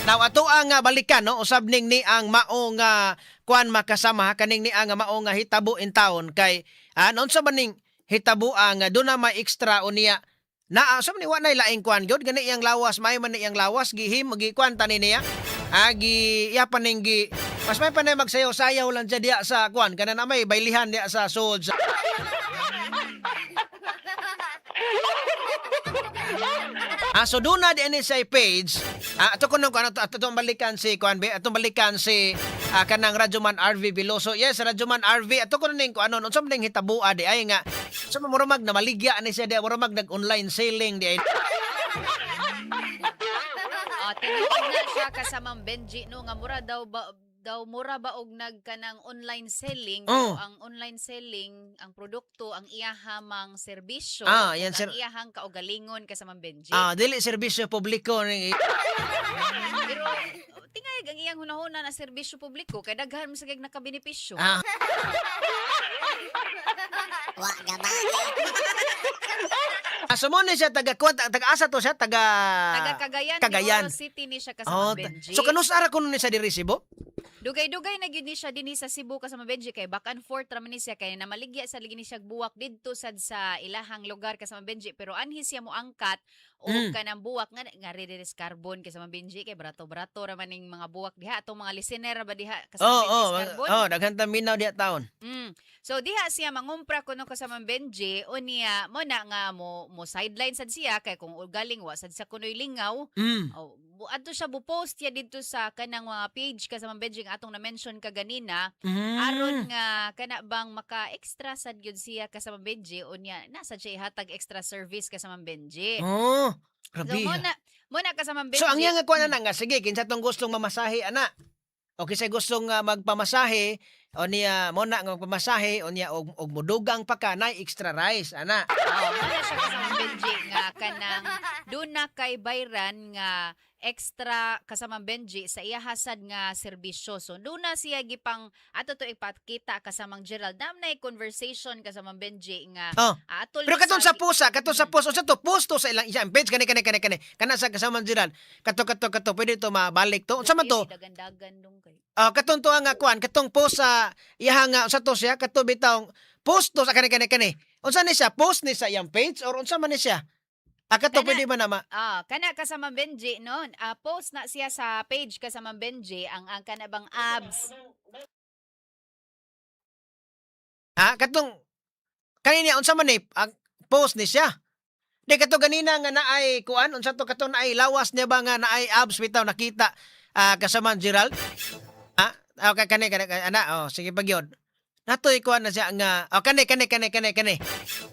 Now ato ang balikan, no, usab ning ni ang mao nga kuan, makasama kaning ni ang mao nga hitabo in town kay unsa ba ning hitabo ang doon na may extra unya na sa man ni wa nay laing kuan gyud gani iyang lawas, may man ni iyang lawas gihim gi kuan tani niya, gi iya pa ning gi mas may pa na magsayaw-sayaw lang siya diya sa kuan kana na may baylihan diya sa sod. So doon na din sa page. Ato ko nung kuan ato atong balikan si kuan be, atong balikan si kanang Radyoman RV Veloso. Yes, Radyoman RV. Ato ko ning kuan ano, unsa man ning hitabua di ay nga sa so, murag na maligya ni siya di, murag nag online selling di ay. Ah, tinuod na siya, kasamang Benji, no, nga mura daw ba daw mura ba og nag kanang online selling, pero ang online selling ang produkto ang iyahamang serbisyo yan, ug sir. Ang iyahang kaugalingon, kasamang Benji. Dili serbisyo publiko ning Pero tingay ang iyang hunahuna na serbisyo publiko kay daghan man sa kay nakabenepisyo. Wa gaba. So mo ni siya taga kuan, taga asa to siya, taga Taga Cagayan, Cagayan. de Oro City ni siya, Oh, kasamang Benji. so kanus ara kuno ni sa diri Cebu? Dugay-dugay na gyud ni siya dinhi sa Cebu, kasama Benji, kay back and forth ra man ni siya kay namaligya sa lagi ni siya buwak didto sad sa ilahang lugar, kasama Benji, pero anhi siya moangkat og kanang buwak nga nga diri sa carbon, kasama Benji, kay brato-brato ra man ning mga buwak diha, atong mga listener ra ba diha, kasama Benji, sa carbon. Oh, daghan ta minaw diha taon. So diha siya mangumpra kuno, kasama Benji, unya mo na nga mo sideline sad siya kay kung galing wa sad sa kunoy lingaw. Oh, adto siya bu-post siya didto sa kanang mga page, kasama Benji, nga atong na-mention kaganina aron nga kana bang maka-extra sad gyud siya, kasama Benji, unya nasa siya ihatag extra service, kasama Benji. Oh, So grabe. mo na, kasama Benji. So ang iyang kuan na nga sige kinsa tong gustong mamasahe ana. O kinsa gustong magpamasahe o niya mo na nga magpamasahe o niya og modugang pa ka nay extra rice ana. Oh, mo na siya, kasama Benji, nga kanang doon na kay bayran nga extra, kasama Benji, sa iyahasad nga serbisyo. So doon na siya gipang ato to ipakita, kasamang Gerald. Dam na conversation, kasamang Benji, nga atol Pero katong sa post, katong sa post, unsa to, post to sa ilang isang page kani kani kani kani. Kana sa kasama Gerald. Kato kato kato pwede to mabalik to. Unsa man to? Dagan-dagan dong kay. Katong to nga kuan, katong post sa iyaha nga unsa to siya, kato bitawng post to sa kani kani kani. Unsa ni siya? Post ni sa iyang page or unsa man ni siya? Kato pwede ba na ma Kana, kasama Benji, no? Post na siya sa page, kasama Benji, ang kana bang abs. Katong kanina unsa man ni ang post ni siya? Di kato ganina nga naay kuan, unsa to, kato naay lawas niya ba nga naay abs bitaw nakita, kasama Gerald? Okay, kani kani kani, ana, oh, sige pagyod. Natoy kuan na siya nga, oh, kani kani kani kani kani.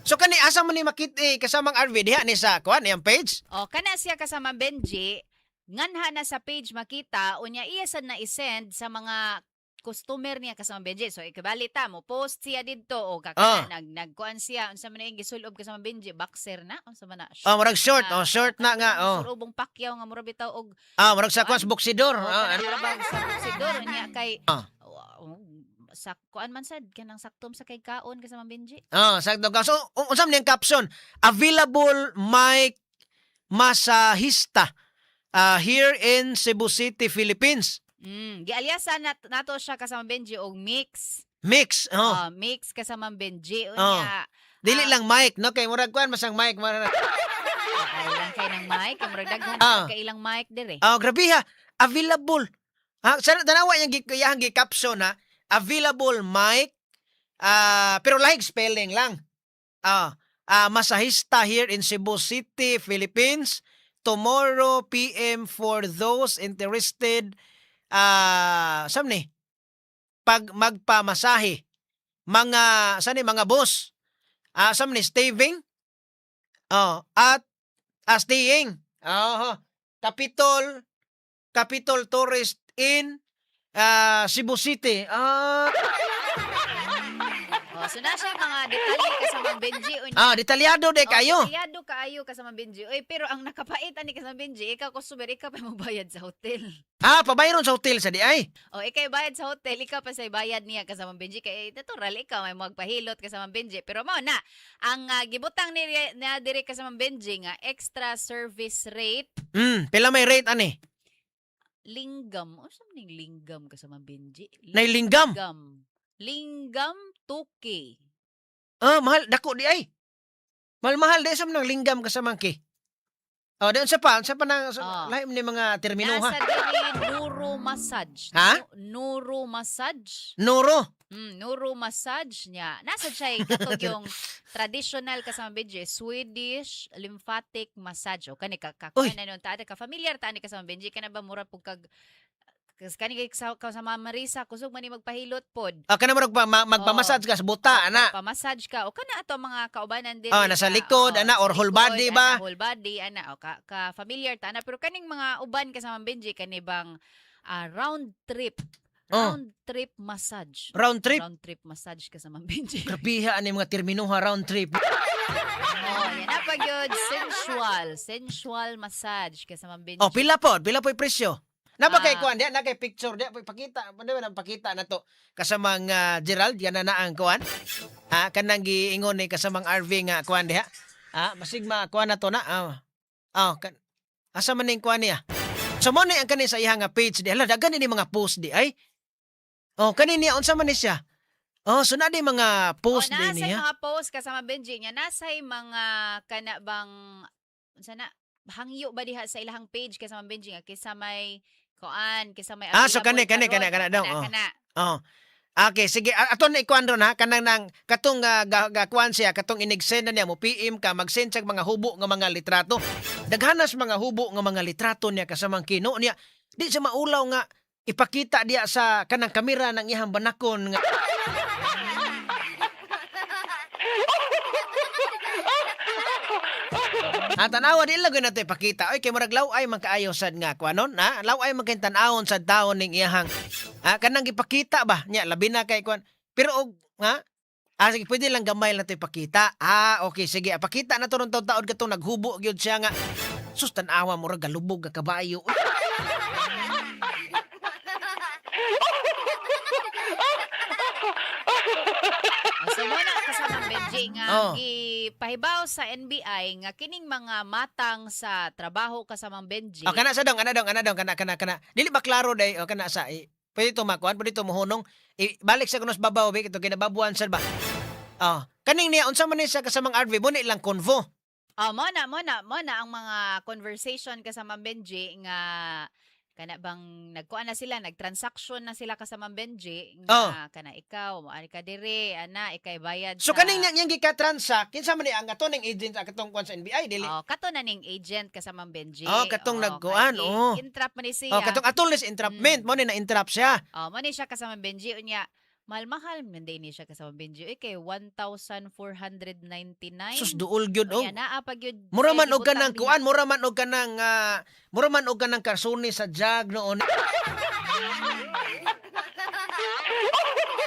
So kani asa man ni makita eh, kasamang RV diha ni sa kuan iyang page? O, kana siya, kasama Benji, nganha na sa page makita, unya iya sad na isend sa mga customer niya, kasama Benji. So ikibali ta mo post siya didto o kakana nagkuan siya, unsa man yung gisulob, kasama Benji, boxer na, unsa man na? Oh, murag short, oh, short na nga, oh. Sulobong Pacquiao nga mura bitaw og Murag sa kuan sa boksidor. Oh, Oh, kanang mura bag sa boksidor, unya kay oh, sa kuan man sad kanang saktom sa kay kaon, kasama Benji. Oh, sakto ka. So, unsa man yung caption? "Available Mike Masahista here in Cebu City, Philippines." Gialyasan nato siya, kasama Benji, og Mix. Mix, oh. Mix, kasama Benji. Oh. Unya, Dili lang Mike, no? Kay murag kuan masang Mike. Murag. Ay lang kay ng mic, kay murag daghan kay ilang mic dire. Oh, grabe ha. Available. Ha, sa tanawa yang iyang gi-caption ha. Available Mike pero like spelling lang. Masahista here in Cebu City, Philippines. Tomorrow PM for those interested saan ni? Pag magpamasahe. Mga saan ni mga boss? Saan ni staving? Oh, at staying. Oh, Capitol Capitol Tourist in Cebu City. Oh, so na siya mga detalye, kasama Benji. Unya, Detalyado de kayo. Oh, detalyado kaayo, kasama Benji. Oy, pero ang nakapait ani, kasama Benji, ikaw customer, ikaw pa mobayad sa hotel. Pabayron sa hotel sa di ay. Oh, ikaw bayad sa hotel, ikaw pa sa bayad niya, kasama Benji, kay natural ikaw may magpahilot, kasama Benji. Pero mao na ang gibutang ni na diri, kasama Benji, nga extra service rate. Pila may rate ani? Lingam. Unsa man ning lingam, kasama Benji? Nay linggam. Lingam. Lingam 2K. Ah, mahal dako di ay. Mahal mahal di sa nang linggam kasamang ki. Oh, di unsa pa nang lahi man ni mga termino ha. Nasa diri Nuro massage. Ha? Nuro massage. Nuro. Nuro massage niya. Nasa siya katong yung traditional kasama Benji, Swedish lymphatic massage. O kani ka Uy. ka na nun ta ka familiar ta ni kasama Benji, kana ba mura pug kag kas kani kay sa Marisa kusog man ni magpahilot pod. Ah, kana murag pa magpamassage ka sa buta ana. Pa-massage ka o kana ato mga kaubanan diri. Ah, nasa nga, likod, oo, ana, or sa whole likod, body ba? Ana, whole body ana o ka familiar ta ana, pero kaning mga uban kasama Benji, kani bang round trip. Round trip massage. Round trip. Round trip massage kasama Benji. Grabiha ani mga termino ha, round trip. Oh, yan na pag yun. Sensual. Sensual massage kasama Benji. Oh, pila po, pila po presyo. Na ba kay kuan diya, na kay picture diya, pakita, pwede ba nang pakita na to kasamang Gerald, yan na na ang kuan. Ha, kanang giingon ni kasamang RV nga kuan diha. Ha, masigma kuan na to na. Ah. Ah, kan asa man ning kuan niya? So mo ni ang kani sa iya nga page di. Hala, daghan ni mga post di ay. Oh, kani niya unsa man ni siya? Oh, so na di mga post oh, di nasa niya. mga post kasama Benji niya. Nasa'y mga kana bang unsa na hangyo ba diha sa ilahang page kasama Benji nga kisa may kuan, kisa may Ah, so available kani, kani, karon. kana, kana Oh, daw, oh. kana. Oh. Okay, sige. Ato na ikuan ron ha, kanang nang katong ga, kuan siya, katong inig-send na niya mo PM ka, mag-send siya mga hubo nga mga litrato. Daghanas mga hubo nga mga litrato niya kasamang kino niya. Di siya maulaw nga ipakita diya sa kanang kamera ng iyang banakon nga. Ah, tanawa di lang na to ipakita. Oy, kay murag law-ay man kaayo sad nga kuanon, ha? Law-ay man kay tan-awon sad taon ning iyahang. Ah, kanang gipakita ba nya labi na kay kuan. Pero og ha? Ah, sige, pwede lang gamay lang to ipakita. Ah, okay, sige. Ah, pakita na to ron taon-taon katong naghubo gyud siya nga. Sus, tan-awa murag galubog nga kabayo. Uy. Oh, so mo na kasama Benji nga gipahibaw sa NBI nga kining mga matang sa trabaho kasamang Benji. Oh, kana sa dong, ana dong, ana dong, kana kana kana. Dili ba klaro day o kana sa eh, pwede to makuan, pwede to mohunong. Balik sa kunos babaw bi ito kinababuan sad ba. Oh, kaning niya unsa man ni siya kasamang RV mo ni lang convo. Oh, mo na ang mga conversation kasama Benji nga kana bang nagkuan na sila, nagtransaction na sila kasama Benji nga kana ikaw, mo ani ka dire, ana ikay bayad So sa kaning niya niyang gika-transact, kinsa man ni ang ato ning agent ang katong kuan sa NBI dili? Oh, kato na ning agent kasama Benji. Oh, katong nagkuan, kay oh. Entrap man ni siya. Oh, katong atol is entrapment, mo ni na entrap siya. Oh, mo ni siya kasama Benji unya. Mahal-mahal man din ni siya kasama Benji. Uy, kay 1,499. Sus, duol gyud Oh, oh. yan, naa pa gyud. Mura man kay og kanang gibutang kuan, mura man og kanang karsuni sa jag noon.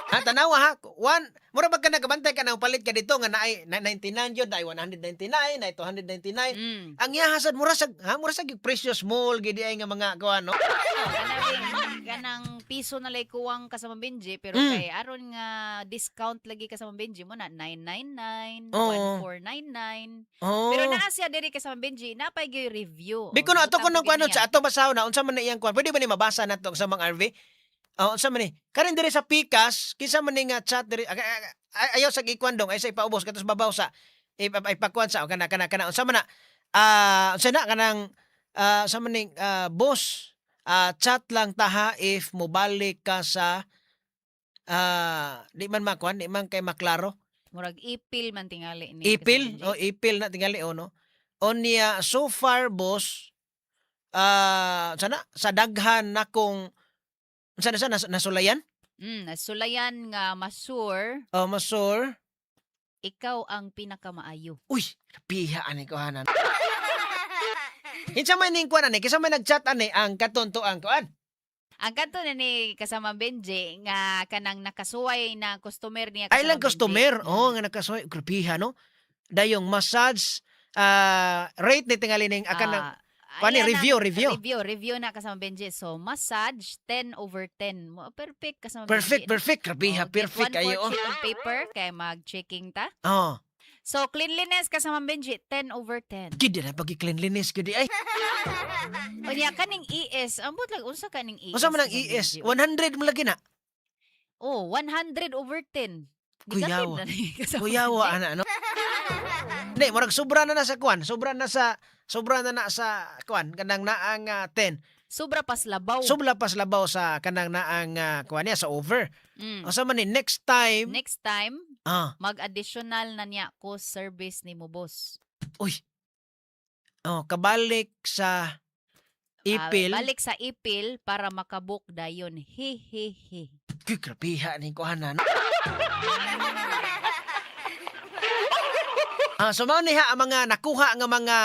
Ha, tanawa ha. One, mura ba ka nagabantay ka nang palit ka dito nga naay 99 yun, naay 199, naay 299. Ang iya hasad mura sa ha, mura sa gyud presyo small gid ay nga mga kuan no. Oh, kanang kanang piso na lay kuwang kasama Benji pero kay aron nga discount lagi kasama Benji mo na 999, 1499. Pero naa siya diri kasama Benji, napay gyud review. Biko no Oh, ato ko butang nang gyud kuan niya. sa ato basaw na unsa man na iyang kuan. Pwede ba ni mabasa nato sa mga RV? Oh, unsa man ni? Karon diri sa Pikas, kinsa man ni nga chat diri ayaw sa gikuan dong ay sa ipaubos katos babaw sa ipakuan sa o kana kana kana unsa man na unsa na kanang sa man ning boss, chat lang taha if mobalik ka sa di man makuan, di man kay maklaro. Murag ipil man tingali ni Ipil, kasama o Benji. ipil na tingali o no. Onya so far boss, sana sa daghan na kung sana sa nasulayan? Nasulayan nga masur, O masur. ikaw ang pinakamaayo. Uy, piha ani ko hanan. Kinsa man ning kuan ani, kinsa man nagchat ani ang katonto ang kuan. Ang kanto na ni kasama Benji nga kanang nakasuway na customer niya Ay kasama lang Benji. customer, oh nga nakasuway, grabiha no. Dayong massage rate ni tingali ning akan ng kuan ni Ayan ang review, review. Review, review na kasama Benji. So massage 10 over 10. Mo perfect kasama Perfect, Benji. perfect, grabiha, Oh, get perfect one ayo. fourth sheet of paper kay mag-checking ta. Oh. So cleanliness kasama Benji, 10 over 10. Gid na pag cleanliness gid ay. Unya kaning ES, ambot lang unsa kaning ES? Unsa man ang kasama ES? Benji? 100 mo lagi na. Oh, 100 over 10. Negative Kuyawa. na ni kasama Kuyawa Benji. ana, no. Hindi, murag sobra na na sa kuan, sobra na na sa kuan kanang naang 10. Sobra pas labaw. Sobra pas labaw sa kanang naang kuan niya sa over. Unsa man ni next time? Next time, mag-additional na niya ko service ni mo, boss. Uy. Oh, kabalik sa ipil. Balik sa ipil para makabook dayon. He he he. Kuy, grabiha ni kuan na, no? So mao ni ha ang mga nakuha nga mga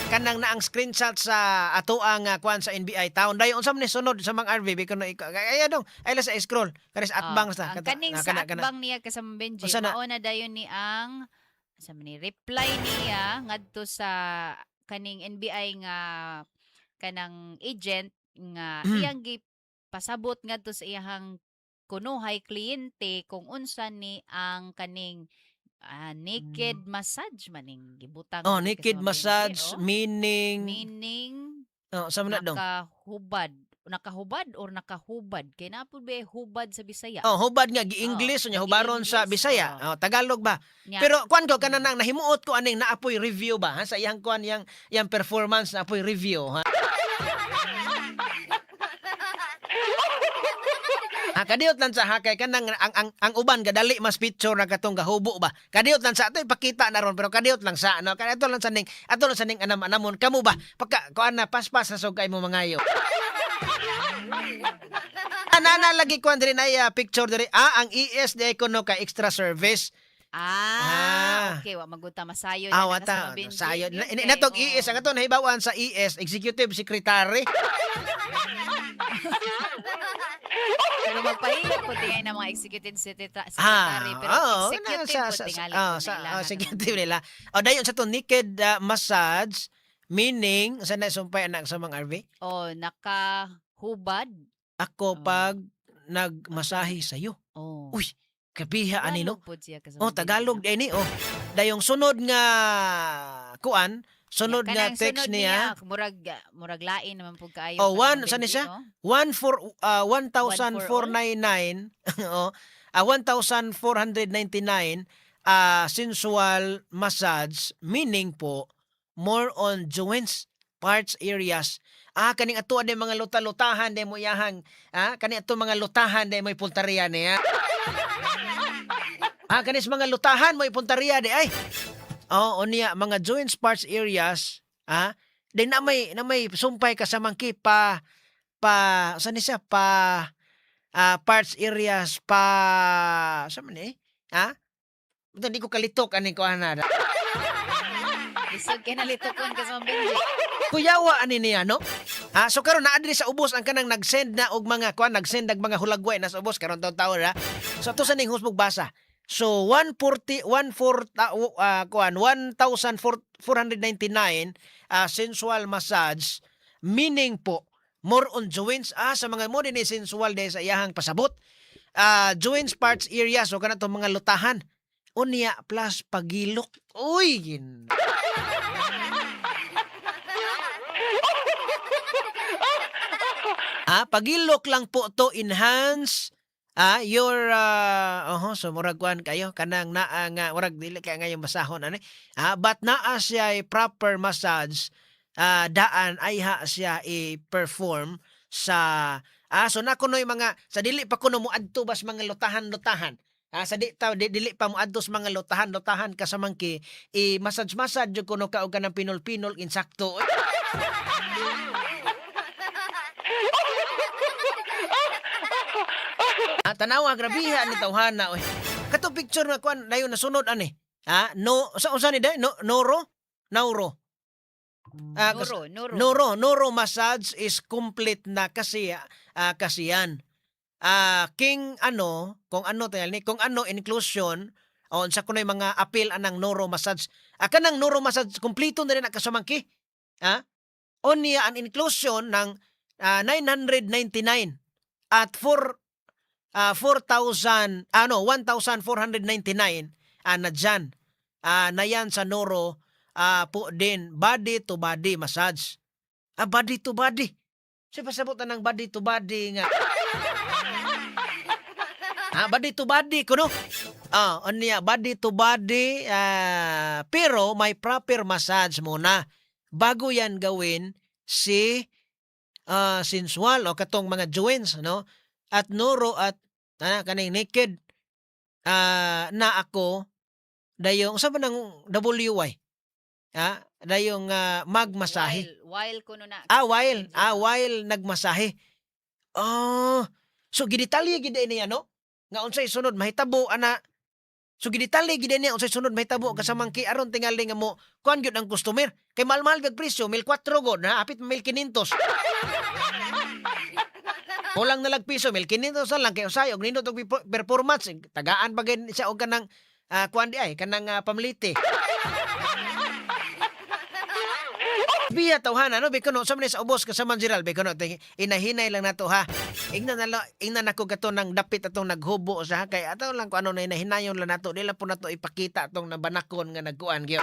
kanang naang screenshot sa ato ang kuan sa NBI town. Dayon unsa man ni sunod sa mga RV biko no ay dong ay la sa scroll kani sa atbang sa Ang kaning sa kana. atbang niya kasama Benji, Unsa na? mao na dayon ni ang sa man ni reply niya ngadto sa kaning NBI nga kanang agent nga iyang gipasabot ngadto sa iyang kunuhay kliyente kung unsa ni ang kaning naked massage maning gibutang Oh, ni naked kasama Benji, massage oh. meaning Meaning oh, sa man na dong. nakahubad, nakahubad or nakahubad kay naa pud ba hubad sa Bisaya? Oh, hubad nga gi-English Oh, unya hubaron sa gi-English, Bisaya. oh. Oh, Tagalog ba? Nya, Pero kuan ko kanan nang nahimuot ko aning naapoy review ba ha sa iyang kuan yang yang performance na apoy review ha. Kadiyot lang sa hakay kanang ang uban gadali mas picture na katong gahubo ba. Kadiyot lang sa ato ipakita na ron pero kadiyot lang sa ano ato lang sa ning ato lang sa ning anam-anamon kamo ba pagka kuan na paspas sa sugay mo mangayo. Ana lagi kuan diri na picture diri ang ES di ko no ka extra service. Okay, wa magunta masayo na wata. kasama Benji. Sayo. Yun kay, Natog oh. ES ang ato nahibawan sa ES Executive Secretary. Pero magpahilot po tingay na mga executive secretary pero Oo, executive na, po tingali po na sa ilahan executive nila. O dayon sa to naked massage meaning sa na sumpay anak sa mga RV. Oh, nakahubad. Ako Oh. pag nagmasahe sa iyo. Oh. Uy, kabiha ani no. Tagalog po siya kasama Oh, Benji, Tagalog no? di ni oh. Dayong sunod nga kuan, sunod nga Kanang text sunod niya. Murag murag lain naman pud kaayo. Oh, kasama one, saan ni Benji, siya? oh. 1 4 1,499 oh, 1,499 sensual massage meaning po more on joints parts areas, kaning ato ade mga luta-lutahan de mo iyahang kaning ato mga lutahan de mo ipunteriya niya, kanis mga lutahan mo ipunteriya de ay oh unya mga joints parts areas di na may sumpay ka sa mangki pa pa saan ni siya pa parts areas pa sa man eh Buta di ko kalitok aning ko ana. Lisod kay nalitokon kasama Benji. Kuyawa ani niya no. So karon naa diri sa ubos ang kanang nag-send na og mga kuan nag-send og mga hulagway na sa ubos karon taon-taon ha. So ato sa ning husbog basa. So 140 14 kuan 1,499 sensual massage meaning po more on joints sa mga mo din ni sensual de sa iyahang pasabot. Joints parts areas so kana tong mga lutahan. Unya plus pagilok. Uy, gin. Pagilok lang po to enhance your oho so murag kuan kayo kanang naa nga murag dili kay ngayon basahon ani but naa siya ay proper massage daan ay ha siya i-perform sa so na kunoy mga sa dili pa kuno moadto bas mga lutahan-lutahan sa di ta di, dili pa moadto sa mga lutahan-lutahan kasamangki i massage massage jud kuno ka og kanang pinol-pinol insakto. Tanawa grabiha ni tawhana oy. Kato picture nga kuan dayon nasunod ani. No sa unsa ni day? No noro? Nauro. Nuro, nuro. Noro, noro massage is complete na kasi kasiyan. King ano, kung ano tayal ni, kung ano inclusion o unsa kunoy mga appeal anang noro massage. Kanang noro massage kumpleto na rin ang kasamangki. Unya ang inclusion ng 999 at 4 4,000 ano 1,499 na dyan. Na yan sa Noro po din body to body massage. Body to body. Siya pasabot na ng body to body nga. Body to body kuno. Unya body to body, pero may proper massage muna bago yan gawin si sensual o katong mga joints, no? At nuro at kaning naked na ako dayong sa ba ng WY? Dayong magmasahe. While kuno na. While Benji. While nagmasahe. Oh, so gidetalye gid niya, no? Nga unsay sunod mahitabo ana. So gidetalye gid niya unsay sunod mahitabo kasamang ki aron tingali nga mo kuan gyud ang customer. Kay mahal-mahal gag presyo, 1,400 god na apit 1,500. Kulang na lang piso, 1,500 na lang kay usay og nindot og performance, tagaan pa gid siya og kanang kuan di ay kanang pamlite. Biya tawhana, no, bikono sa man sa ubos kasama Gerald bikono inahinay lang nato ha. Ingnan na ingnan nako kato nang dapit atong naghubo sa kay ato lang ko ano na inahinayon lang nato, di lang po nato ipakita atong nabanakon nga nagkuan gyud.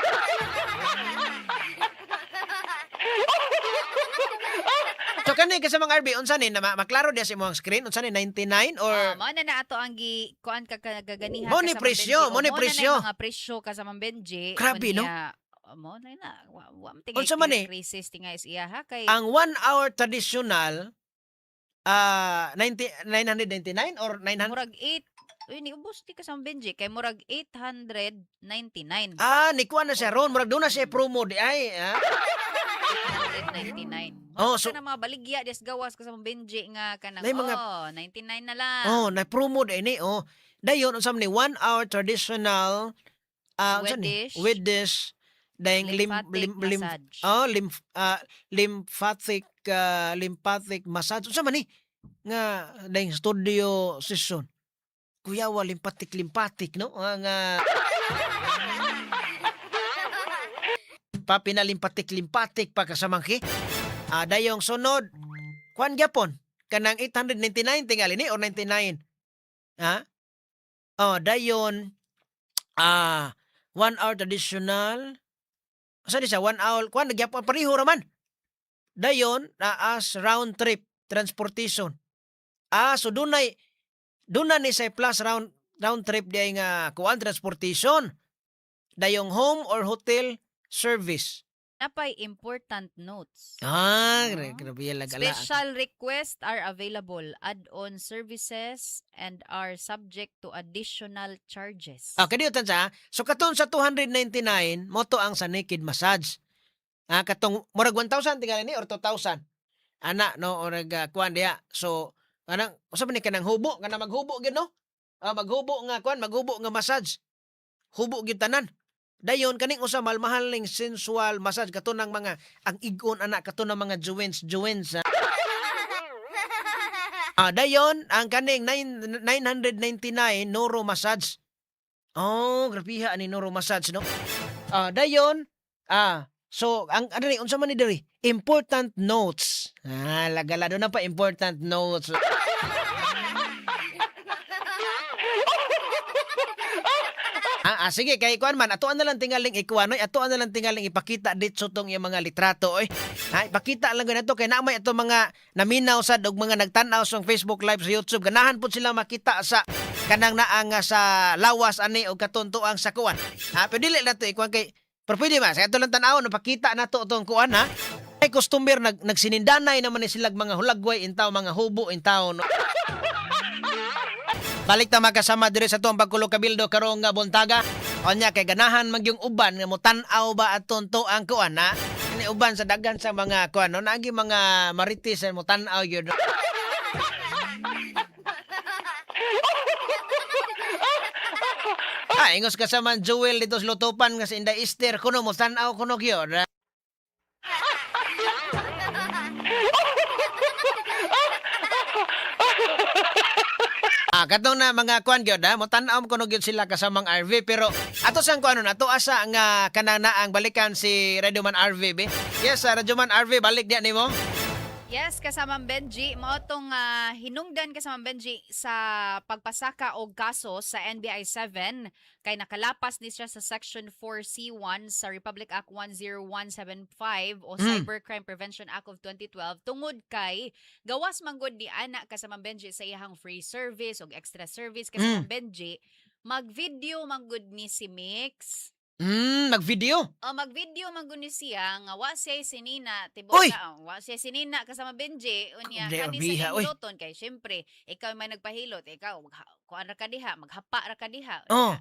So kani kasamang RB, unsa ni na maklaro diya sa imong screen, unsa ni 99 or Mao na na ato ang gi kuan ka kaganiha Mo ni kasamang presyo, Benji. mo ni O, presyo. na yung mga presyo kasamang Benji. Grabe, no? Unya, mo na na wa man tingay Unsa man eh? crisis tingay sa iya ha kay Ang 1 hour traditional 90, 999 or 900? Murag 8. Uy, niubos di kasamang Benji kay murag 899. Ni kuan na siya ron, murag doon na siya promo di ay, ah. 899. Oh, Oh, so- so na mga baligya des gawas kasamang Benji nga kanang Nay mga- oh, 99 na lang. Oh, na promo di ni, oh. Dayon unsa man ni 1 hour traditional unsa ni? Swedish. With this dayong lim Lymphatic lim lim massage. oh, lymphatic massage. Unsa man ni nga dayong studio session? Kuyawa lymphatic lymphatic, no? Nga pa pinalimpatik limpatik pa kasamangki. Dayong sunod kuan gyapon kanang 899 tingali ni or 99. Ha? Oh, dayon 1 hour traditional. Asa di siya 1 hour kuan nagyapon pareho ra man. Dayon as round trip transportation. So dunay dunay ni say plus round round trip di nga kuan transportation. Dayong home or hotel service. Napay important notes. Grabe lagala. Special requests are available, add-on services and are subject to additional charges. Kadiyo tan sa. So katon sa 299 mo to ang sa naked massage. Katong murag 1,000 tingali ni or 2,000. Ana no or kuan diha. So anang usa man ni kanang hubo, kanang maghubo gyud, no? Maghubo nga kuan, maghubo nga massage. Hubo gyud tanan. Dayon kaning usa mahal ning sensual massage kato ng mga ang igon ana kato ng mga joints joints. Dayon ang kaning 9, 999 Noro massage. Oh, grabiha ani Noro massage, no. Dayon so ang ano ni unsa man ni diri? Important notes. Lagala do na pa important notes. Sige kay kuan man atoan na lang tingaling ikuan oy, atoan na lang tingaling ipakita dito tong iyang mga litrato oy. Ha, ipakita lang gyud nato kay naa may ato mga naminaw sad og mga nagtan-aw sa Facebook Live sa YouTube. Ganahan pud sila makita sa kanang naa nga sa lawas ani og katuntuang sa kuan. Ha, pero dili na to ikuan kay pero pwede ba? Sa ato lang tan-awon, napakita na to itong kuan, ha? Ay, customer, nagsinindanay naman ni silag mga hulagway intaw, mga hubo intaw, no? Balik ta makasama diri sa tuang pagkulo kabildo karong nga buntaga. Onya kay ganahan man yung uban nga motan-aw ba aton to ang kuan ha. Kini uban sa dagan sa mga kuan, no, naagi mga marites mo tan-aw yun. Ingos ka sa man Jewel dito sa Lutopan nga sa Inday Easter kuno mo tan-aw kuno gyud, ha? Katong na mga kuan gyud ha, mo tan-aw kuno gyud sila kasamang RV pero ato sang kuan ato asa nga kanang naang balikan si Radyoman RV be. Yes, Radyoman RV balik diya nimo. Yes, kasamang Benji, mao tong hinungdan, kasamang Benji, sa pagpasaka og kaso sa NBI 7 kay nakalapas ni siya sa Section 4C1 sa Republic Act 10175 o Cybercrime Prevention Act of 2012 tungod kay gawas manggod ni ana, kasamang Benji, sa iyang free service og extra service, kasamang Benji, mag-video manggod ni si Mix. Nag-video. O mag-video man gud ni siya nga wa siya sinina tibuok Uy! na, oh, wa siya sinina kasama Benji, unya Hindi, kani biha, sa uy. hiloton kay syempre ikaw may nagpahilot, ikaw kuan ra ka diha, maghapa ra ka diha. Oh.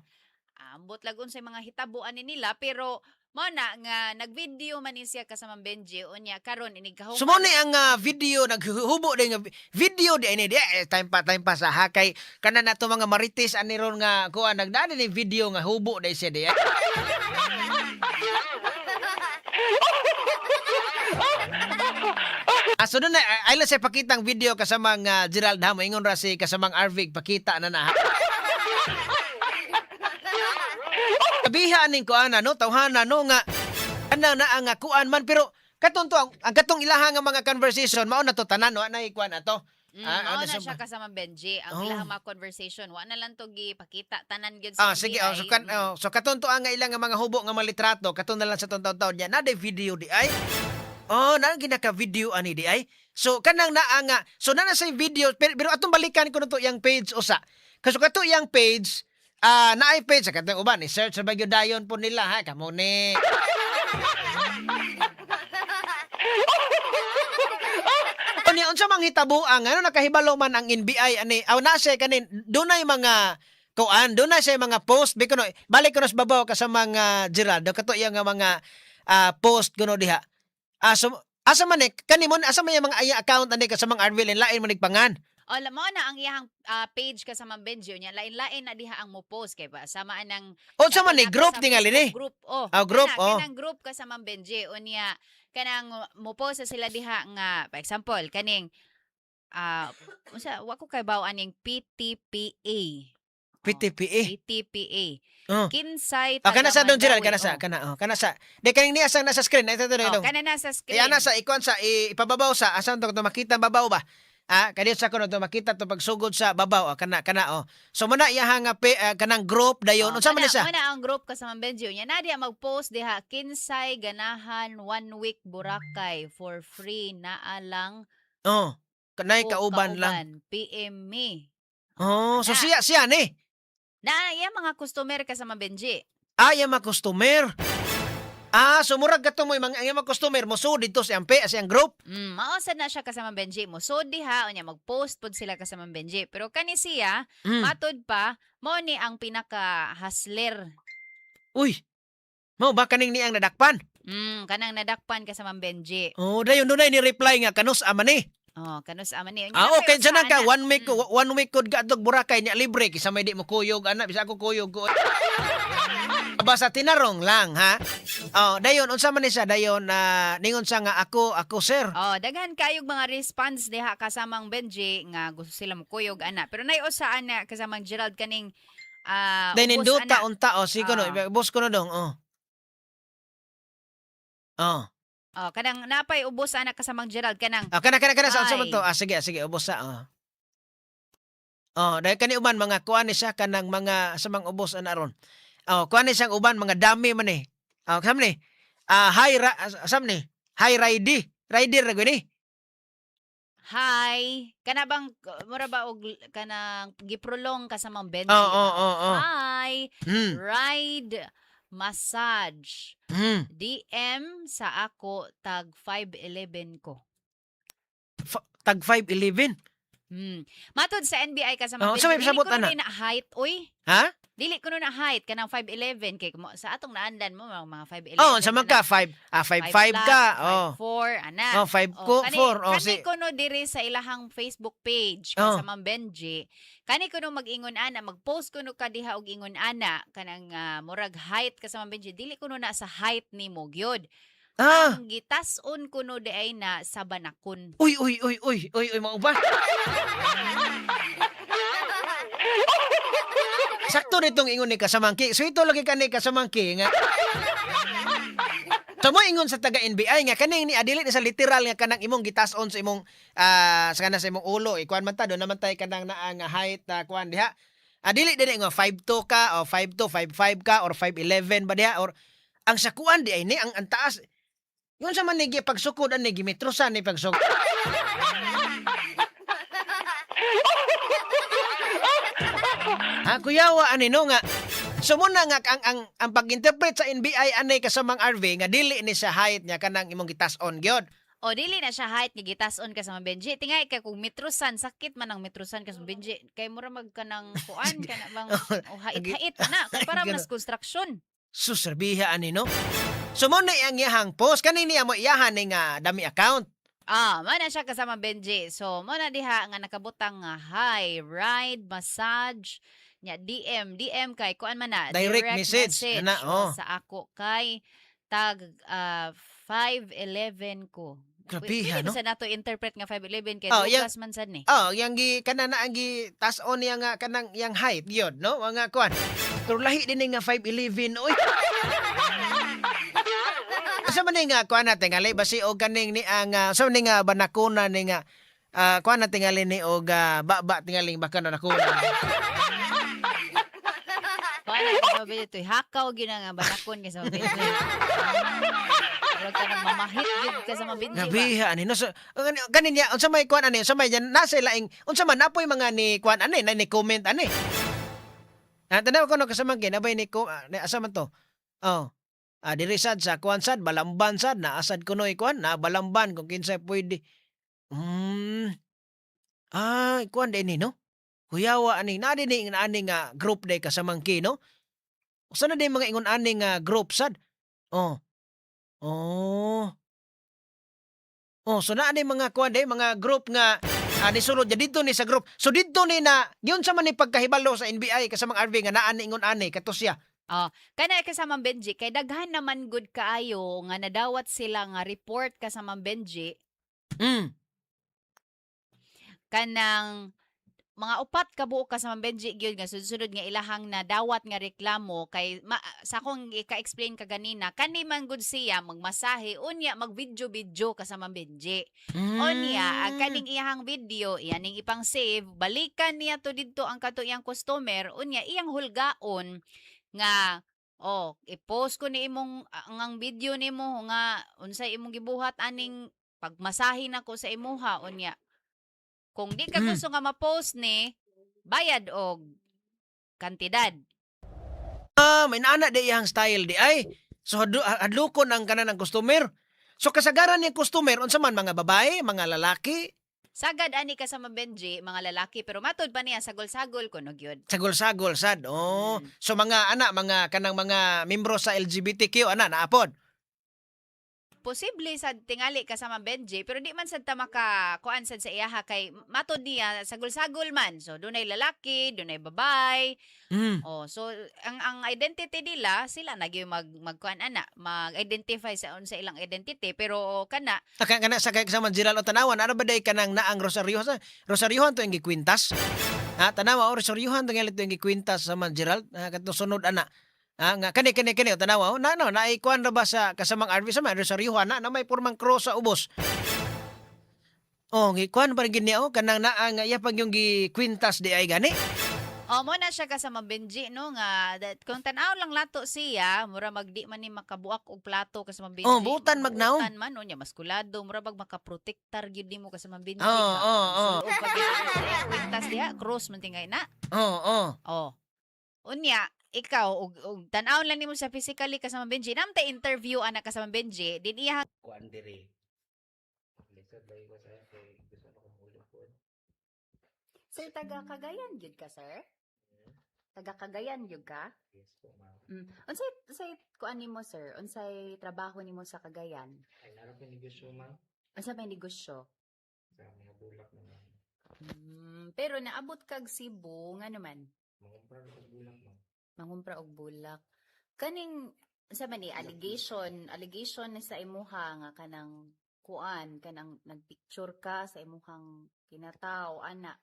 Ambot lag unsay mga hitabuan ni nila, pero mao na nga nag-video man ni siya kasama Benji, unya karon inig kahuman. So mo ni ang video naghubo din nga video di ini di eh, time pa sa hakay kana na to mga marites ani ron nga kuan nagdani ni video nga hubo dai siya di. Eh. So doon na ay lang siya pakitang video kasamang Gerald ha, moingon ra si kasamang Arvig pakita na na. Ha. Kabiha ning kuan no tawhana no nga ana na ang kuan man, pero katong to ang katong ilaha nga mga conversation mao na to tanan no anay kuan ato. Mao Ano na siya siya ba? kasama Benji ang ilahang mga conversation, wa na lang to gipakita tanan gyud sa Sige, oh, so NBI. kan oh, so katon to ang ilang nga mga hubo nga mga litrato, katon na lang sa tong taon niya. Na video di ay. Oh, na ginaka video ani di ay. So kanang naa nga, so na sa video pero atong balikan ko na to iyang page usa. Kaso kato iyang page, naay page sa katong uban, i-search sa bagyo dayon po nila ha, kamo ni. Unya unsa mang hitabo ang ano nakahibalo man ang NBI ani aw na siya kanin dunay mga kuan, dunay siya mga post bi kuno, balik kuno sa babaw kasamang Geraldo, kato iya nga mga post kuno diha. So asa man eh kani mo asa man yung mga iya account ani kasamang Arvil lain man nagpangan. O, mao na ang iyang page kasama Benji, unya lain-lain na diha ang mo post kay ba sama anang Unsa man ni Kato group sa tingali ni? Facebook group, oh. Ah, group, kana, oh. Kanang group kasama Benji, unya kanang mo post sa sila diha nga for example kaning unsa, wa ko kay baw aning PTPA. Oh, PTPA. PTPA. Oh. Kinsay Kana sa taga don Gerald, Mandaue, kana sa oh. kana oh, kana sa. Di kaning niya sa nasa screen, ito ito Oh, ito. kana na sa screen. Iana sa ikuan sa ipababaw sa asan to makita ang babaw ba? Kaniyo sa kuno to makita to pagsugod sa babaw, kana kana oh. So muna iya nga kanang group dayon. Oh, Unsa man ni siya? Mao na ang group kasama Benji, unya na diha mag-post diha kinsay ganahan one week Boracay for free, naa lang Oh. Kanay o kauban lang. PM me. Oh, so Na. siya siya ni. Na iya mga customer kasama Benji. Iya mga customer. So murag kato mo mga ang mga customer mo so dito sa ampe sa iyang group. Mao sad na siya kasama Benji mo. So diha unya mag-post pod sila kasama Benji. Pero kani siya matod pa mao ni ang pinaka hustler. Uy. Mao ba kaning niang nadakpan? Kanang nadakpan kasama Benji. Oh, dayon dunay ni reply nga kanus ama ni. Oh, kanus ama ni. Unya Okay napay sa usa ka ana. one week one week kod kadtog Boracay niya libre kisa may di mo kuyog ana, bisa ako kuyog ko. Basta tinarong lang ha. Oh, dayon unsa man ni siya dayon na ningon siya nga ako ako sir. Oh, daghan kayog mga response diha kasamang Benji nga gusto sila mokuyog ana. Pero nay usa ana kasamang Gerald kaning Dayon ubos ninduta ana. unta oh sige no, boss ko no dong oh. Oh. Oh, kanang napay ubos ana kasamang Gerald kanang Ah, kana kana kana sa unsa man Ay. to? Sige sige ubos sa oh. Oh, dahil kani uban mga kuan ni siya kanang mga sa mga ubos ana ron. Oh, kuan ni siyang uban mga dami man ni. Oh, sam ni. Hi ra sam ni. Hi Ridy. Rider ra gyud ni. Hi. Kana bang mura ba og kanang giprolong kasamang Benji? Oo. Hi. Ride massage. DM sa ako tag 5'11 ko. Tag 5'11. Matod sa NBI kasama Oh, sa may Benji, dili pasabot, kuno ana? ni na height oy. Ha? Dili kuno na height kanang 5'11 kay mo, sa atong naandan mo mga 5'11. Oh, unsa man ka 5 5'5 ka. Oh. 5'4 ana. Oh, 5 ko kani, 4. Oh, kani si kuno diri sa ilahang Facebook page kasamang Benji. Kani kuno mag-ingon ana, mag-post kuno ka diha og ingon ana kanang murag height kasamang Benji, dili kuno na sa height nimo gyud. Ang gitas-on kuno di ay na sa banakon. Uy, uy, uy, uy, uy, uy, mao ba? Sakto nitong ingon ni Kasamangki. So ito lagi kani Kasamangki nga. So mo ingon sa taga NBI nga kaning ni adili ni sa literal nga kanang imong gitas-on sa imong sa kanang sa imong ulo, ikuan man ta do naman tay kanang naa nga height na kuan diha. Dili dili nga 5'2 ka o 5'2, 5'5 ka or 5'11 ba diha or ang sa kuan di ay ni ang taas. Yun sa man ni pagsukod ani gimetrosan ni pagsukod. Ha, kuyawa ani no nga. So muna nga ang pag-interpret sa NBI anay kasamang RV nga dili ni sa height niya kanang imong gitas-on gyud. O dili na siya height nga gitas-on ka sa Benji. Tingay kay kung metrosan, sakit man ang metrosan ka sa Benji. Kay mura mag kanang kuan kana bang o hait-hait na kay para Ganun. mas construction. Susarbiha ani no. So mo na ang iyahang post kani niya mo iyahan ni nga dami account. Mo na siya kasama Benji. So mo na diha nga nakabutang nga hi, ride, massage, nya DM, DM kay kuan man na Direct message. Ana, oh. Sa ako kay tag 5'11 ko. Grabiha, Pwede no? ba sa nato interpret nga 5'11 kay Oh, Lucas man sad ni. Oh, yang gi kana na ang gi tas-on niya nga kanang yang height gyud no, mga kuan. Pero lahi din ni nga 5'11 oy. Asa man ni nga kuan na tingali basi og kaning ni ang sa man ni nga banakuna ni nga kuan na tingali ni og ba tingaling baka na nakuna. Kuan na sa Benji toy hakaw gyud na nga banakon kay sa Benji. Murag ka nang mamahit gyud ka sa Benji ba. Grabiha ani no. So, ganin niya unsa may kuan ani, unsa may yan nasa laing unsa man napoy mga ni kuan ani na ni comment ani. Tanaw ko no kasamang ginabay ni ko ni asa man to. Oh. Diri sad sa kuan sad balamban sad na asad kunoy kuan na balamban kung kinsay pwede. Kuan din ni no. Kuyawa ani na din ni ani nga group day kasamangki no. Usa na din mga ingon ani nga group sad. Oh. Oh. Oh, so naa ni mga kuan day mga group nga nisulod niya didto ni sa group. So didto ni na yun sa man ni pagkahibalo sa NBI kasamang RV nga naa ni ingon ani kato siya. Kana kasama Benji kay daghan naman gud kaayo nga nadawat sila nga report kasama Benji kanang mga upat ka buok kasama Benji gyud nga sunod-sunod nga ilahang nadawat nga reklamo kay sa akong ika-explain kaganina kani man gud siya magmasahe unya mag-video-video kasama Benji. Unya ang kaning iyahang video iyaning ipang save balikan niya to didto ang kato iyang customer unya iyang hulgaon nga oh i-post ko ni imong ang video nimo nga unsay imong gibuhat aning pagmasahe nako sa imuha unya kung di ka gusto nga ma-post ni bayad og kantidad. May naana di iyang style di ay. So hadlokon ang kanan ang customer. So kasagaran niyang customer unsa man mga babae, mga lalaki, Sagad ani ka sa Benji mga lalaki pero matod pa niya sagol-sagol kuno gyud. Sagol-sagol sad. Oh. So mga ana mga kanang mga membro sa LGBTQ ana naapod. Posible sad tingali kasama Benji pero di man sad ta maka kuan sad sa iyaha kay matod niya sagol-sagol man. So dunay lalaki, dunay babae. Oh, so ang identity nila sila na gyud mag magkuan ana, mag-identify sa unsa ilang identity pero kana Kana sa kay kasama Gerald o tanawan ano ba day kanang naang rosaryo sa rosaryohan to ang gikwintas. Ha, tanawa o rosaryohan to ang gikwintas sa man Gerald ha, kadto sunod ana. Ha, nga kani kani kani o tanawa o na no naikuan ra ba sa kasamang RV sa man rosaryohan na, na may pormang cross sa ubos. Oh, gikuan pa rin gid niya o kanang naa nga iya pag yung gikwintas di ay gani. Oh, mo na siya kasama Benji no nga that, kung tan-aw lang lato siya, mura magdi man ni makabuak og plato kasama Benji. Oh, butan magnaom. Butan man no niya maskulado, mura bag makaprotektar gyud nimo kasama Benji. Oo, oo, oo. Sulod pa gyud nimo sa iyang kwintas diha, cross man tingay na. Oo. Oh. Unya, ikaw og tan-aw lang nimo sa physically kasama Benji. Namta interview ana kasama Benji, din iya Kuan diri. Lisod lagi ko sa kay gusto na kong ulo ko. Sir, taga Cagayan gyud ka, sir? Taga Cagayan gyud ka? Yes po, ma'am. Unsay unsay kuan nimo, sir? Unsay trabaho nimo sa Cagayan? Ay, naroon ko negosyo, ma'am. Unsa may negosyo? Sa mga bulak na, ma'am. Pero naabot kag Cebu nga naman? Mangumpra ko bulak, ma'am. Mangumpra og bulak. Kaning unsa man ni allegation ni sa imuha nga kanang kuan kanang nagpicture ka sa imuhang kinatao ana.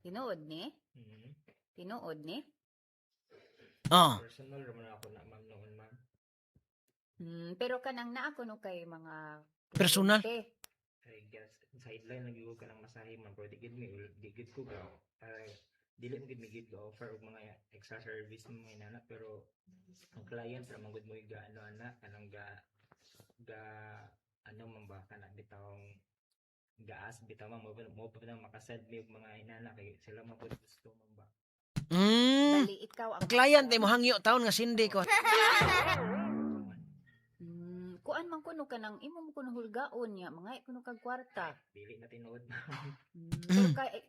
Tinuod ni? Tinuod ni? Oh. Personal raman ako na, ma'am, noon, ma'am. Pero kanang naa kuno kay mga Personal. kliyente. Ay gas sideline lagi ko kanang masahe, ma'am, pero di gid mi di gid ko ga ay dili mo gid mi gid go offer og mga extra service, mga inana, pero ang client ra man gud mo ga ano ana kanang ga ga ano man ba kana bitawng gaas bitaw, ma'am, mo pa nang makasend mi og mga inana kay sila man pud gusto, man ba. Bali ikaw ang Ang client ay mohangyo taon nga sindi ko. Kuan man kuno kanang imo mo kuno hulgaon niya, mga kuno kag kwarta. Dili na tinuod. Pero kay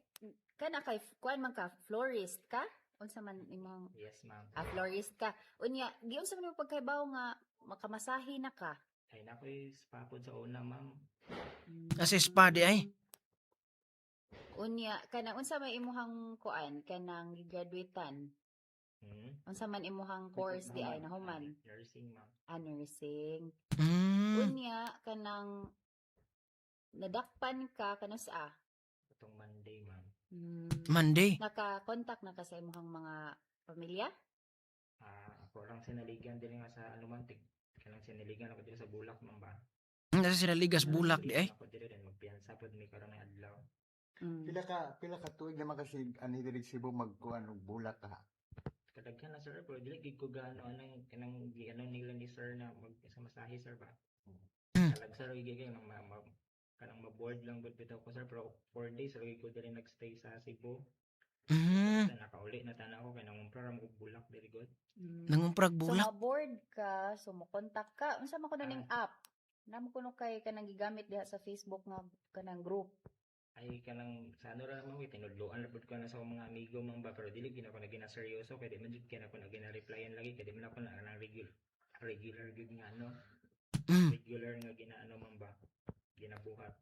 kana kay kuan man ka, florist ka? Unsa man imong Yes, ma'am. Ah, florist ka. Unya, giunsa man mo pagkaibaw nga makamasahe na ka? Ay nakoy spa pod sa una, ma'am. Kasi spa di ay. Unya, kanang unsa may imuhang kuan kanang gigraduatean? Unsa man imuhang course di ay nahuman? Nursing, ma'am. Ah, nursing. Unya, kanang nadakpan ka kanus-a? Atong Monday, ma'am. Monday. Naka-contact na ka sa imuhang mga pamilya? Ah, ako lang sinaligan dili nga sa ano man tig kanang sinaligan ako dili sa Bulak, ma'am ba. Nasa sila ligas Bulak di ay. Ako dili din magpiyansa pod mi karon nga adlaw. Pila ka tuig naman kasi ani diri Cebu magkuan og Bulak ka? Kadaghan na, sir, pero dili gid ko gaano anang kanang gi ano nila ni sir na mag sa masahe, sir ba. Kalag sir gid kay nang kanang ma-board lang gud bitaw ko, sir, pero 4 days ra gid ko dili nagstay sa Cebu. Sa nakauli na tanaw ko kay nangumpra ra mo og Bulak dili gud. Nangumprag So Bulak. ma-board ka, so mo-contact ka. Unsa man kuno ning app? Namo kuno kay kanang gigamit diha sa Facebook nga kanang group? Ay kanang sa ano ra man, tinudloan ra pud ko na sa akong mga amigo, man ba, pero dili gid ako na ginaseryoso kay di man jud kay ako na gina-replyan lagi kay di man ako na kanang regular regular gid nga ano regular nga ginaano man ba ginabuhat.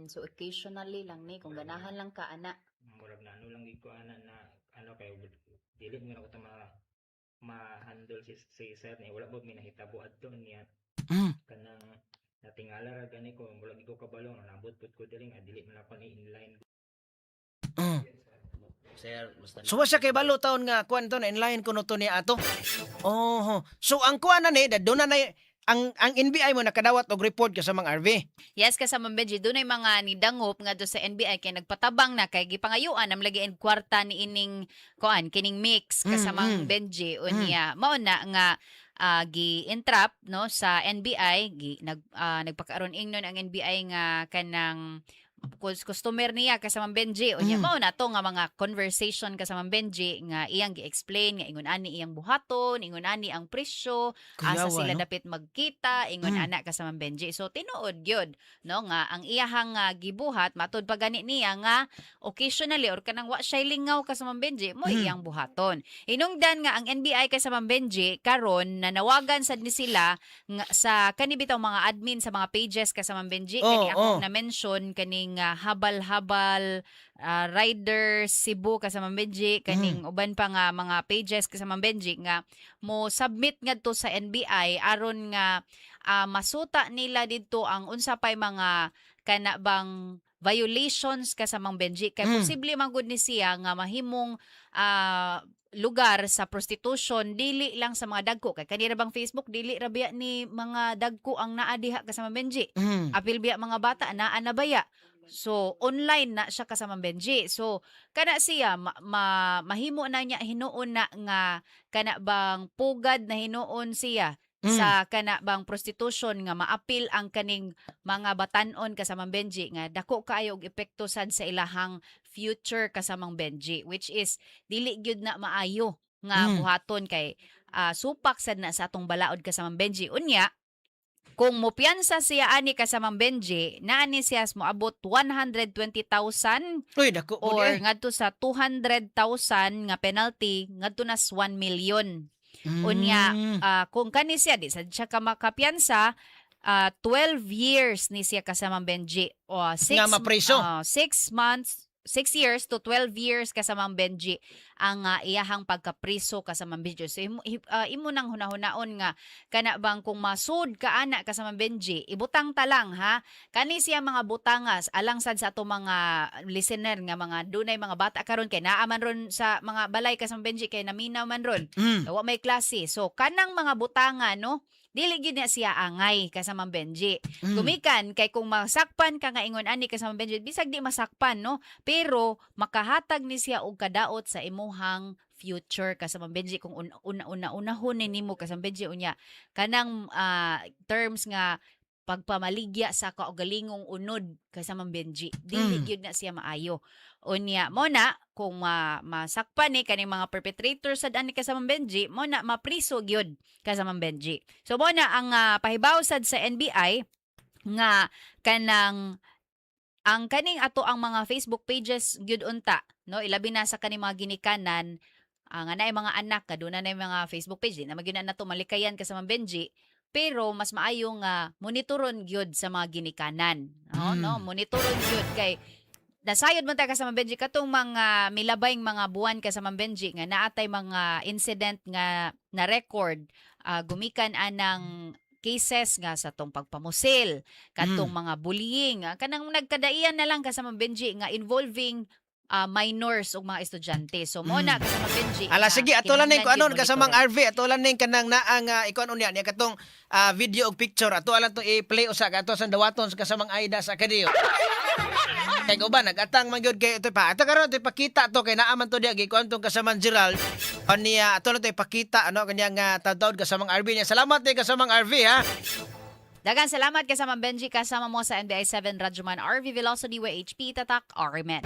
So occasionally lang ni kung ganahan lang ka ana. Murag na ano lang gid ko ana na ano kay dili man ako ta ma ma-handle si sir ni wala ba mi nahitabo adto niya kanang natingala ra gani ko, murag di ko kabalo nga nabot pud ko diri nga dili man ako ni inline. Sir, basta So wa siya kay balo taon nga kuan to na inline kuno to niya ato. Oh, so ang kuan na ni doon na ang NBI mo nakadawat og report ka sa mga RV. Yes, kasama Benji, dunay mga nidangop nga do sa NBI kay nagpatabang na kay gipangayuan am lagi and kwarta ni ining kuan kining mix kasamang Benji. Unya mao na nga gi-entrap no sa NBI, gi, nagpakaron ingnon ang NBI nga kanang customer niya kasamang Benji. Unya mao na to nga mga conversation kasamang Benji nga iyang gi-explain nga ingon ani iyang buhaton, ingon ani ang presyo, asa Kuyawa, sila no? dapit magkita, ingon ana kasamang Benji. So tinuod gyud no nga ang iyahang gibuhat matud pa gani niya nga occasionally or kanang wa siya lingaw kasamang Benji mo iyang buhaton. Hinungdan nga ang NBI kasamang Benji karon nanawagan sad ni sila nga, sa kani bitaw mga admin sa mga pages kasamang Benji, kani akong na-mention kaning habal-habal Rider Cebu kasamang Benji, kaning uban pa nga mga pages kasamang Benji nga mo submit ngadto sa NBI aron nga masuta nila didto ang unsa pay mga kana bang violations kasamang Benji kay posible man gud ni siya nga mahimong lugar sa prostitution, dili lang sa mga dagko kay kanira bang Facebook dili ra biya ni mga dagko ang naa diha kasamang Benji, apil biya mga bata naa na baya. So online na siya kasamang Benji. So kana siya mahimo na niya hinuon na nga kana bang pugad na hinuon siya sa kana bang prostitution nga maapil ang kaning mga batan-on kasamang Benji nga dako kaayo og epekto sad sa ilahang future kasamang Benji, which is dili gyud na maayo nga buhaton kay supak sad na sa atong balaod kasamang Benji. Unya kung mopiyansa siya ani kasamang Benji, naani siya moabot 120,000 Uy, dako po or di ay. ngadto sa 200,000 nga penalty ngadto nas 1 million. Unya, kung kani siya di sad siya ka makapiyansa, 12 years ni siya kasamang Benji o 6 Nga mapriso. 6 months, 6 years to 12 years kasamang Benji ang iyahang pagkapriso kasamang Benji. So imo nang hunahunaon nga kana bang kung masud ka ana kasamang Benji, ibutang ta lang ha. Kani siya mga butangas alang sad sa ato mga listener nga mga dunay mga bata karon kay naa man ron sa mga balay kasamang Benji kay naminaw man ron. Wa may klase. So kanang mga butanga no, Dili gyud na siya angay, kasamang Benji. Gumikan kay kung masakpan ka nga ingon ani, kasamang Benji, bisag di masakpan, no, pero makahatag ni siya og kadaot sa imuhang future, kasamang Benji, kung una una unahon ni nimo, kasamang Benji, unya kanang terms nga pagpamaligya sa kaugalingong unod, kasamang Benji, dili gyud na siya maayo. Unya mo na kung masakpan ni kaning mga perpetrator sad ani, kasamang Benji, mo na mapriso gyud, kasamang Benji. So mo na ang pahibaw sad sa NBI nga kanang ang kaning ato ang mga Facebook pages gyud unta, no, ilabi na sa kaning mga ginikanan nga naay mga anak, kaduna na mga Facebook page, di na magyud na nato malikayan, kasamang Benji, pero mas maayo nga monitoron gyud sa mga ginikanan, no, no, monitoron gyud kay nasayod man ta, kasamang Benji, katong mga milabayng mga buwan, kasamang Benji, nga naatay mga incident nga na record gumikan anang cases nga sa tong pagpamusil, katong mga bullying, kanang nagkadaiyan na lang, kasamang Benji, nga involving minors ug mga estudyante. So mo na, kasamang Benji, Ala nga sige, ato lang ning kinahanglan kuanon gyud kasamang monitoron. RV, ato lang ning kanang naang ikuan unya niya katong video og picture, ato lang to i-play usa ka ato sa dawaton sa kasamang Aida sa kadiyo. Kay uban nagatang man gyud kay ito pa. Ato karon ito ipakita to kay naa man to diya gikuan tong kasamang Gerald. Niya ato lang to ipakita ano kanya nga tawd kasamang RV niya. Salamat ni kasamang RV ha. Dagan salamat, kasamang Benji, kasama mo sa NBI 7 Radyoman RV Veloso DYHP Tatak RMN.